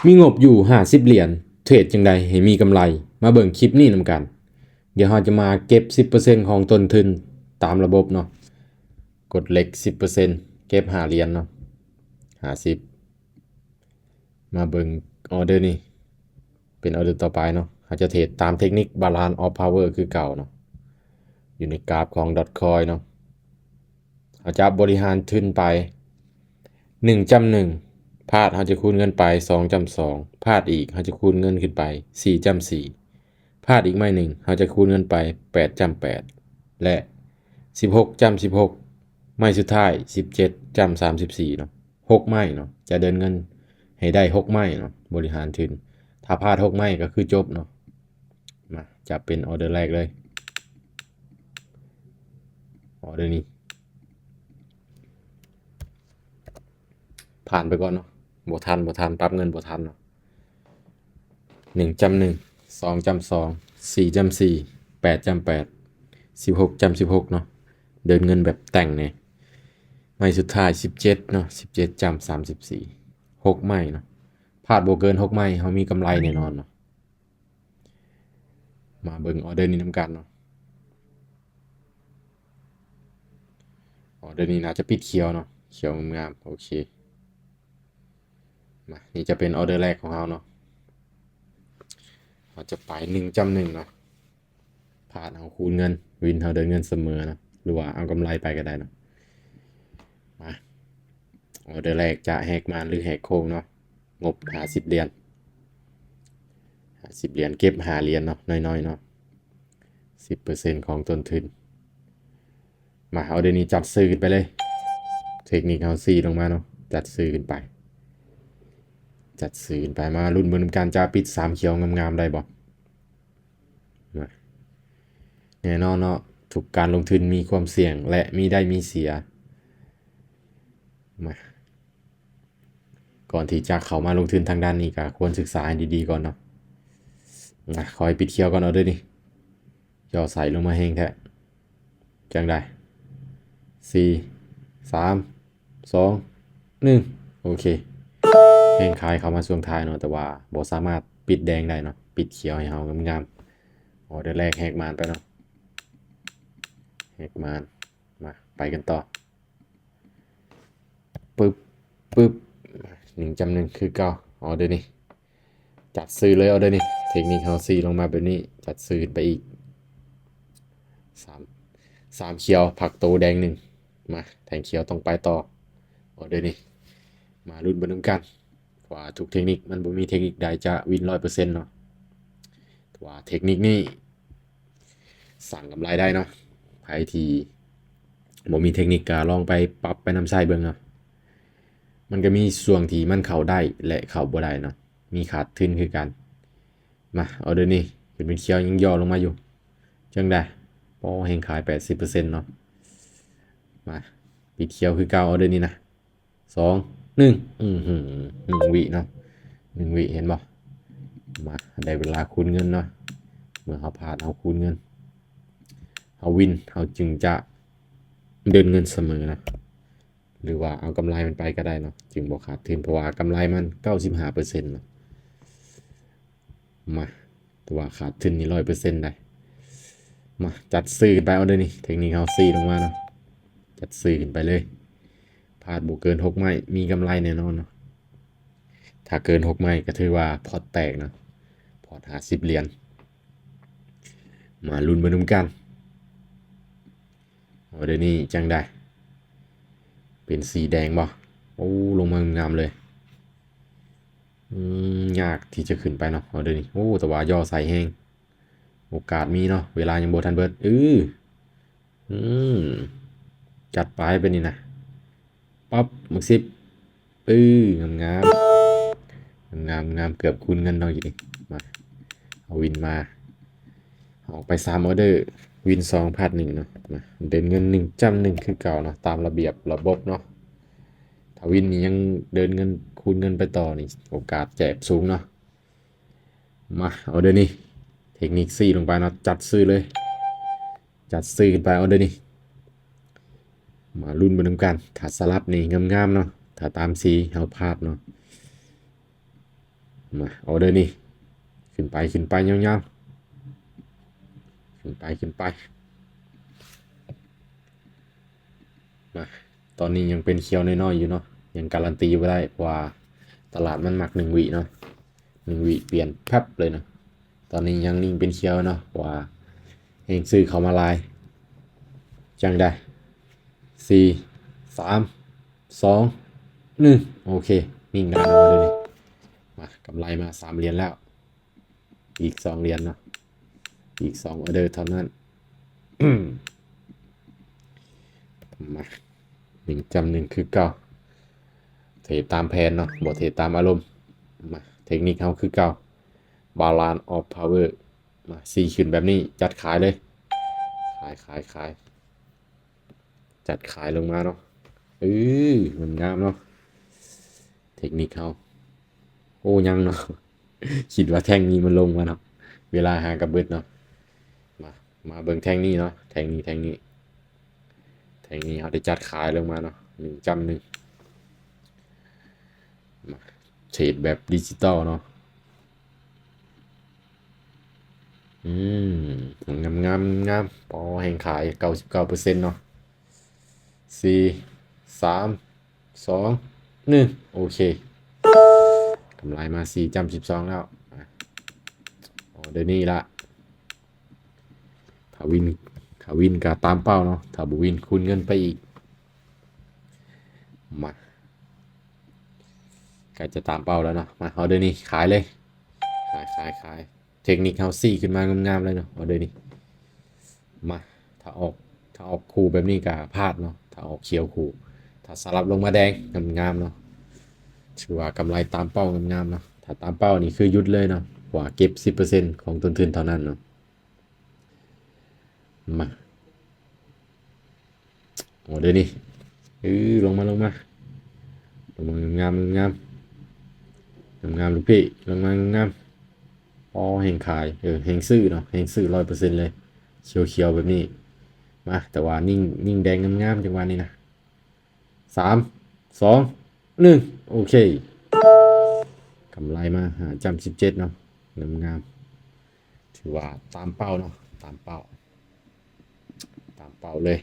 ມີງົບຢູ່ຫ້າສິບຫຼຽນ ເທຣດຈັ່ງໃດໃຫ້ມີກຳໄລ? ມາເບິ່ງຄລິບນີ້ນຳກັນ. ດຽວເຮົາຈະມາເກັບສິບເປີເຊັນຂອງຕົ້ນທຶນຕາມລະບົບເນາະ. ກົດເຫຼັກສິບເປີເຊັນ ເກັບຫ້າຫຼຽນເນາະ ຫ້າສິບ. ມາເບິ່ງອໍເດີນີ້ ເປັນອໍເດີຕໍ່ໄປເນາະ. ເຮົາຈະເທຣດຕາມເທັກນິກ Balance of Power ຄືເກົ່າເນາະ ຢູ່ໃນກາຟຂອງ Dogecoin ເນາະ. ເຮົາຈະບໍລິຫານທຶນໄປ ໜຶ່ງຈ້ຳໜຶ່ງ ພາດເຮົາຈະຄູນເງິນໄປ ສອງຈ້ຳສອງ ພາດອີກເຮົາຈະຄູນເງິນຂຶ້ນໄປ ສີ່ຈ້ຳສີ່ ພາດອີກໄມ້ໜຶ່ງ ເຮົາຈະຄູນເງິນໄປ ແປດຈ້ຳແປດ ແລະ ສິບຫົກຈ້ຳສິບຫົກ ໄມ້ສຸດທ້າຍ ສິບເຈັດຈ້ຳສາມສິບສີ່ເນາະ. ຫົກໄມ້ເນາະ ຈະເດີນເງິນໃຫ້ໄດ້ຫົກໄມ້ເນາະ ບໍລິຫານທຶນ. ຖ້າພາດຫົກໄມ້ກໍຄືຈົບເນາະ. ມາ ຈັບເປັນອໍເດີແລກເລີຍ. ອໍເດີນີ້ ຜ່ານໄປກ່ອນເນາະ ບໍ່ທັນ ບໍ່ທັນ ປັບເງິນບໍ່ທັນເນາະ. ໜຶ່ງຈ້ຳໜຶ່ງ ສອງຈ້ຳສອງ ສີ່ຈ້ຳສີ່ ແປດຈ້ຳແປດ ສິບຫົກຈ້ຳສິບຫົກເນາະ. ເດີນເງິນແບບແຕ່ງແດ່. ໄມ້ສຸດທ້າຍ ສິບເຈັດເນາະ ສິບເຈັດຈ້ຳສາມສິບສີ່ ຫົກໄມ້ເນາະ. ພາດບໍ່ເກີນຫົກໄມ້ ເຮົາມີກຳໄລແນ່ນອນເນາະ. ມາເບິ່ງອໍເດີນີ້ນຳກັນເນາະ. ອໍເດີນີ້ໜ້າຈະປິດຂຽວເນາະ ຂຽວງາມໆ. ໂອເຄ ມາ ນີ້ຈະເປັນອໍເດີແລກຂອງເຮົາເນາະ. ເຮົາຈະໄປໜຶ່ງຈ້ຳໜຶ່ງເນາະ. ພາດເຮົາຄູນເງິນ ວິນເຮົາເດີນເງິນສະເໝີເນາະ ຫຼືວ່າເອົາກຳໄລໄປກໍໄດ້ເນາະ. ມາ ອໍເດີແລກຈະແຫກມານ ຫຼື ແຫກໂຄ້ງເນາະ. ງົບຫ້າສິບຫຼຽນ ຫ້າສິບຫຼຽນ ເກັບຫ້າຫຼຽນເນາະ ນ້ອຍໆເນາະ ສິບເປີເຊັນຂອງຕົ້ນທຶນ. ມາ ເອົາເດນີ້ຈັດຊື່ຂຶ້ນໄປເລີຍ. ເທັກນິກເຮົາຊີ້ລົງມາເນາະ ຈັດຊື່ຂຶ້ນໄປ ຈັດຊື່ຂຶ້ນໄປ. ມາລຸ້ນເບິ່ງນຳກັນ ຈະປິດສາມຂຽວງາມໆໄດ້ບໍ່? ມາ ແນ່ນອນເນາະ ທຸກການລົງທຶນມີຄວາມສ່ຽງ ແລະ ມີໄດ້ມີເສຍ. ມາ ກ່ອນທີ່ຈະເຂົ້າມາລົງທຶນທາງດ້ານນີ້ ກໍຄວນສຶກສາໃຫ້ດີໆກ່ອນເນາະ. ນະ ຂໍໃຫ້ປິດຂຽວກ່ອນເອົາເດີນີ້. ຍໍໃສ່ລົງມາແຮງແທ້. ຈັ່ງໃດ? ສີ່ ສາມ ສອງ ໜຶ່ງ ໂອເຄ. ແຮງຂາຍເຂົ້າມາຊ່ວງທ້າຍເນາະ, ແຕ່ວ່າບໍ່ສາມາດປິດແດງໄດ້ເນາະ, ປິດຂຽວໃຫ້ເຮົາງາມໆ. ອໍເດີແລກແຫກມານໄປເນາະ, ແຫກມານ. ມາ ໄປກັນຕໍ່. ປຶບ ປຶບ ໜຶ່ງຈ້ຳໜຶ່ງຄືເກົ່າ. ອໍເດີນີ້ ຈັດຊື່ເລີຍ ອໍເດີນີ້. ເທັກນິກເຮົາຊີ້ລົງມາແບບນີ້ ຈັດຊື່ຂຶ້ນໄປອີກ. ສາມ ສາມຂຽວ ພັກໂຕແດງໜຶ່ງ. ມາ ແທ່ງຂຽວຕ້ອງໄປຕໍ່. ອໍເດີນີ້ ມາລຸ້ນເບິ່ງນຳກັນ. ເພາະວ່າທຸກເທັກນິກ ມັນບໍ່ມີເທັກນິກໃດຈະວິນຮ້ອຍເປີເຊັນເນາະ. ແຕ່ວ່າເທັກນິກນີ້ສ້າງກຳໄລໄດ້ເນາະ. ໃຜທີ່ບໍ່ມີເທັກນິກກໍລອງໄປປັບໄປນຳໃຊ້ເບິ່ງເນາະ. ມັນກໍມີຊ່ວງທີ່ມັນເຂົ້າໄດ້ ແລະ ເຂົ້າບໍ່ໄດ້ເນາະ, ມີຂາດທຶນຄືກັນ. ມາ ອໍເດີນີ້ ເປັນຂຽວຍັງຍໍລົງມາຢູ່. ຈັ່ງໃດ? ໂອ້ ແຮງຂາຍແປດສິບເປີເຊັນເນາະ. ມາ ປິດຂຽວຄືເກົ່າ ອໍເດີນີ້ນະ. ສອງ ໜຶ່ງ ອືຫື ໜຶ່ງວິເນາະ, ໜຶ່ງວິ ເຫັນບໍ່? ມາ ໄດ້ເວລາຄູນເງິນເນາະ. ເມື່ອເຮົາພາດ ເຮົາຄູນເງິນ, ເຮົາວິນ ເຮົາຈຶ່ງຈະເດີນເງິນສະເໝີນະ, ຫຼືວ່າເອົາກຳໄລມັນໄປກໍໄດ້ເນາະ, ຈຶ່ງບໍ່ຂາດທຶນ ເພາະວ່າກຳໄລມັນເກົ້າສິບຫ້າເປີເຊັນເນາະ. ມາ ແຕ່ວ່າຂາດທຶນນີ້ຮ້ອຍເປີເຊັນໄດ໋. ມາ ຈັດຊື່ຂຶ້ນໄປ ອໍເດີນີ້. ເທັກນິກເຮົາຊີ້ລົງມາເນາະ, ຈັດຊື່ຂຶ້ນໄປເລີຍ. ພາດບໍ່ເກີນຫົກໄມ້ ມີກຳໄລແນ່ນອນເນາະ. ຖ້າເກີນຫົກໄມ້ກໍຖືວ່າພອດແຕກເນາະ, ພອດຫ້າສິບຫຼຽນ. ມາລຸ້ນເບິ່ງນຳກັນ. ອໍເດີນີ້ຈັ່ງໃດ? ເປັນສີແດງບໍ່? ໂອ້ ລົງມາງາມເລີຍ. ອືມ ຍາກທີ່ຈະຂຶ້ນໄປເນາະ ອໍເດີນີ້. ໂອ້ ແຕ່ວ່າຍໍໃສ່ແຮງ. ໂອກາດມີເນາະ, ເວລາຍັງບໍ່ທັນເບິດ. ອື ອືມ ຈັດໄປແບບນີ້ນະ. ປັບ ໝາກສິບ. ເອີ ງາມໆ ງາມໆ ເກືອບຄູນເງິນເນາະຢູ່ນີ້. ມາ ເອົາວິນມາ. ເອົາໄປສາມອໍເດີ, ວິນສອງ ພາດໜຶ່ງເນາະ. ມາ ເດີນເງິນໜຶ່ງຈ້ຳໜຶ່ງຄືເກົ່າເນາະ, ຕາມລະບຽບລະບົບເນາະ. ຖ້າວິນນີ້ຍັງເດີນເງິນ ຄູນເງິນໄປຕໍ່ນີ້ ໂອກາດແຈກສູງເນາະ. ມາ ອໍເດີນີ້ ເທັກນິກຊີ້ລົງໄປເນາະ, ຈັດຊື່ເລີຍ. ຈັດຊື່ຂຶ້ນໄປ ອໍເດີນີ້. ມາລຸ້ນເບິ່ງນຳກັນ. ຖ້າສະຫຼັບນີ້ງາມໆເນາະ, ຖ້າຕາມສີເຮົາພາດເນາະ. ມາ ອໍເດີນີ້ ຂຶ້ນໄປ ຂຶ້ນໄປຍາວໆ ຂຶ້ນໄປ ຂຶ້ນໄປ. ມາ ຕອນນີ້ຍັງເປັນຂຽວນ້ອຍໆຢູ່ເນາະ ຍັງກາຣັນຕີບໍ່ໄດ້ ເພາະວ່າຕະຫຼາດມັນມັກໜຶ່ງວິເນາະ ໜຶ່ງວິປ່ຽນແປັບເລີຍເນາະ. ຕອນນີ້ຍັງນິ່ງເປັນຂຽວເນາະ ເພາະວ່າແຮງຊື້ເຂົ້າມາຫຼາຍ. ຈັ່ງໃດ ສີ່ ສາມ ສອງ ໜຶ່ງ ໂອເຄ ນິ່ງໄດ້ເນາະເດີນີ້. ມາ ກຳໄລມາສາມຫຼຽນແລ້ວ ອີກສອງຫຼຽນເນາະ ອີກສອງອໍເດີເທົ່ານັ້ນ. ມາ ໜຶ່ງຈ້ຳໜຶ່ງຄືເກົ່າ ເທຣດຕາມແຜນເນາະ ບໍ່ເທຣດຕາມອາລົມ. ມາ ເທັກນິກເຮົາຄືເກົ່າ Balance of Power. ມາ ສີ່ຂຶ້ນແບບນີ້ ຈັດຂາຍເລີຍ ຂາຍ ຂາຍ ຂາຍ ຈັດຂາຍລົງມາເນາະ. ເອີ ງາມໆເນາະ ເທັກນິກເຮົາ. ໂອ້ ຍັງເນາະ ຄິດວ່າແທ່ງນີ້ມັນລົງມາເນາະ ເວລາຫາກະເບິດເນາະ. ມາ ມາເບິ່ງແທ່ງນີ້ເນາະ ແທ່ງນີ້ ແທ່ງນີ້ ແທ່ງນີ້ເຮົາໄດ້ຈັດຂາຍລົງມາເນາະ ໜຶ່ງຈ້ຳໜຶ່ງ. ມາ ເທຣດແບບດິຈິຕອລເນາະ. ອືມ ງາມໆ ງາມ ພໍແຮງຂາຍເກົ້າສິບເກົ້າເປີເຊັນເນາະ. ສີ່ ສາມ ສອງ ໜຶ່ງ ໂອເຄ ກຳໄລມາສີ່ຈ້ຳສິບສອງແລ້ວ. ອາ ອໍເດີນີ້ລະ ຖ້າວິນ ຖ້າວິນກະຕາມເປົ້າເນາະ ຖ້າບໍ່ວິນຄູນເງິນໄປອີກ. ມາ ໃກ້ຈະຕາມເປົ້າແລ້ວເນາະ. ມາ ອໍເດີນີ້ຂາຍເລີຍ ຂາຍ ຂາຍ ຂາຍ. ເທັກນິກເຮົາຊີ້ຂຶ້ນມາງາມໆເລີຍເນາະ ອໍເດີນີ້. ມາ ຖ້າອອກ ຖ້າອອກຄູ່ແບບນີ້ກະພາດເນາະ ຖ້າອອກຂຽວຄູ່ ຖ້າສະຫຼັບລົງມາແດງ ງາມໆເນາະ ຖືວ່າກຳໄລຕາມເປົ້າງາມໆເນາະ. ຖ້າຕາມເປົ້ານີ້ຄືຢຸດເລີຍເນາະ ເພາະວ່າເກັບສິບເປີເຊັນຂອງຕົ້ນທຶນເທົ່ານັ້ນເນາະ. ມາ ອໍເດີນີ້ ເອີ ລົງມາ ລົງມາ ລົງມາງາມໆ ງາມໆ ລູກພີ່ ລົງມາງາມໆ. ອໍ ແຮງຂາຍ ເອີ ແຮງຊື້ເນາະ ແຮງຊື້ຮ້ອຍເປີເຊັນເລີຍ ຂຽວໆແບບນີ້. ມາ ແຕ່ວ່ານິ່ງ ນິ່ງແດງງາມໆ ຈັງຫວະນີ້ນະ. ສາມ ສອງ ໜຶ່ງ ໂອເຄ ກຳໄລມາຫ້າຈ້ຳສິບເຈັດເນາະ ງາມໆ ຖືວ່າຕາມເປົ້າເນາະ ຕາມເປົ້າ ຕາມເປົ້າເລີຍ.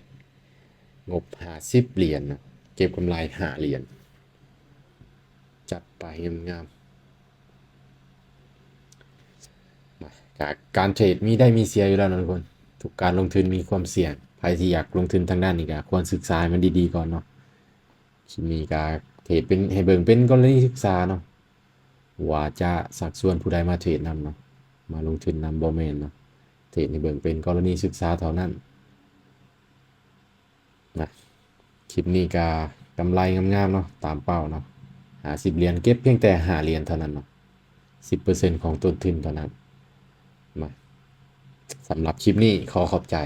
ງົບຫ້າສິບຫຼຽນເນາະ ເກັບກຳໄລຫ້າຫຼຽນ ຈັດໄປງາມໆ. ມາ ກະການເທຣດມີໄດ້ມີເສຍຢູ່ແລ້ວເນາະທຸກຄົນ ທຸກການລົງທຶນມີຄວາມສ່ຽງ. ໃຜທີ່ຢາກລົງທຶນທາງດ້ານນີ້ກະຄວນສຶກສາໃຫ້ມັນດີໆກ່ອນເນາະ. ຄລິບນີ້ກະເທຣດເປັນ ໃຫ້ເບິ່ງເປັນກໍລະນີສຶກສາເນາະ ວ່າຈະຊັກຊວນຜູ້ໃດມາເທຣດນຳເນາະ ມາລົງທຶນນຳ ບໍ່ແມ່ນເນາະ ເທຣດໃຫ້ເບິ່ງເປັນກໍລະນີສຶກສາເທົ່ານັ້ນ. ນະ ຄລິບນີ້ກະກຳໄລງາມໆເນາະ ຕາມເປົ້າເນາະ ຫ້າສິບຫຼຽນ ເກັບພຽງແຕ່ຫ້າຫຼຽນເທົ່ານັ້ນເນາະ ສິບເປີເຊັນຂອງຕົ້ນທຶນເທົ່ານັ້ນ. ມາ ສຳລັບຄລິບນີ້ຂໍຂອບໃຈ.